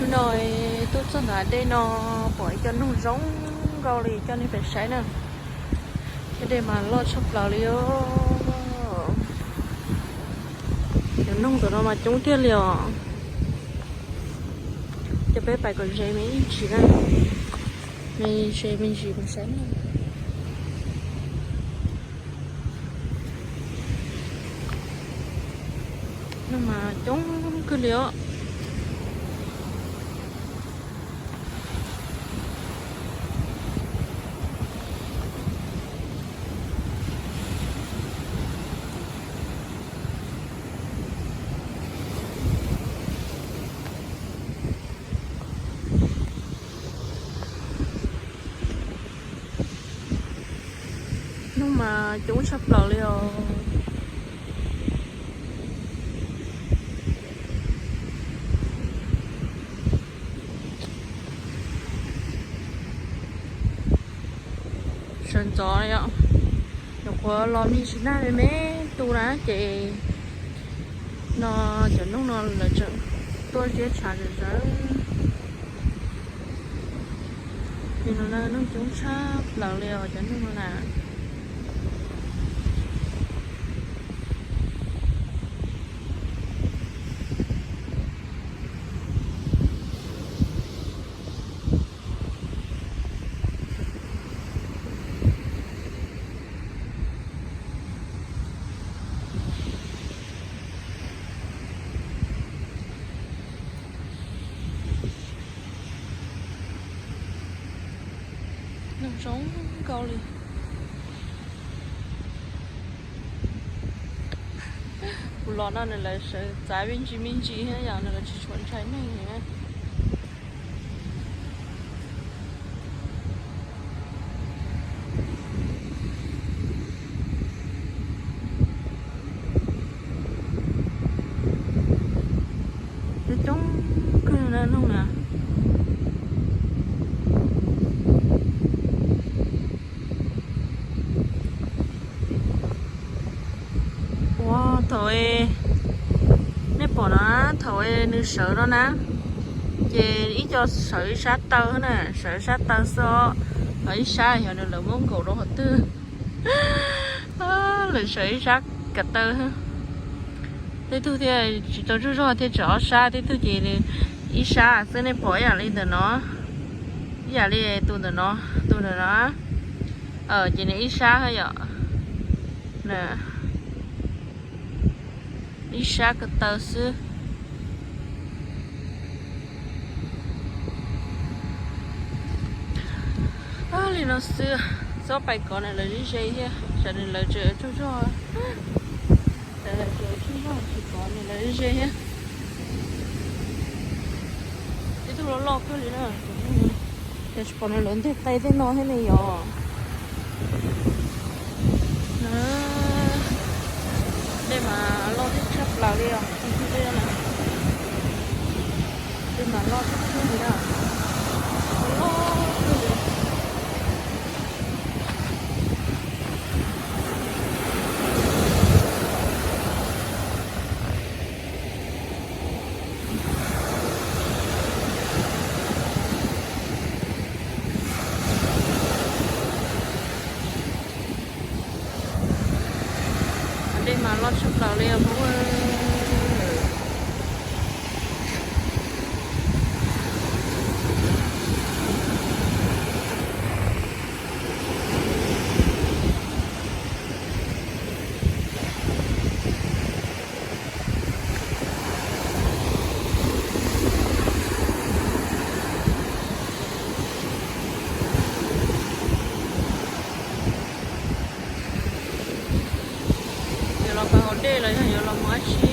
No tuaj txog ntawm dej no pom ib co noog zoo nkauj li, coj nej pem saib na. Cov dej mas loj tshaj plaws li os. Cov noog tom no mas coob tiag li os. Coj peb pais kom ze me ntsis na. Me ze me ntsis pem saib na. Noog mas coob kawg li os. Noog mas coob tshaj plaws li os. Sawv ntxov os. Nyuam qhuav los me ntsis nag me me tu na ces no cov noog no lawv tseem tuaj ziab tshav zom zaws. Li no na, noog coob tshaj plaws li os cov noog no na. Noog zoo nkauj li. Kuv los no nws lawv sawv txav me ntsis me ntsis thiab yom, nws lawv tsis tshua ntshai neeg li na. Coob kawg na noog na. Ua thaum nej pom no, thaum nws sawv no na, ces ib co sawv ib sab taw na, sawv ib sab taw xwb os. Ho ib sab yog nws lawv muab nkaum rau qhov twg. Lawv sawv ib sab ko taw. Tej tug thiaj tsis tau zog zog thiaj tseem ob sab, tej tug ces nws ib sab xwb. Nej pom ib yam li ntawm no, ib yam li tus ntawm no, tus ntawm no, ces nws ib sab yom. Ib sab ko taw xwb. Li no xwb, txhob pais kov nws lawv ze ze thiab, tsam nws lawv tseem tsaug zog. Tsam lawv tseem tsaug zog tsis kov nws lawv ze ze thiab. Ib tug loj loj kawg li na. Ces tsis pom nws lawv nteg qe tej no thiab ne yom. Dej mas loj tshaj plaws li os. Dej mas loj tshaj li os. Loj kawg li. Dej mas loj tshaj plaws li os. Yuav los pais haus dej los yog yuav los mus dab tsi?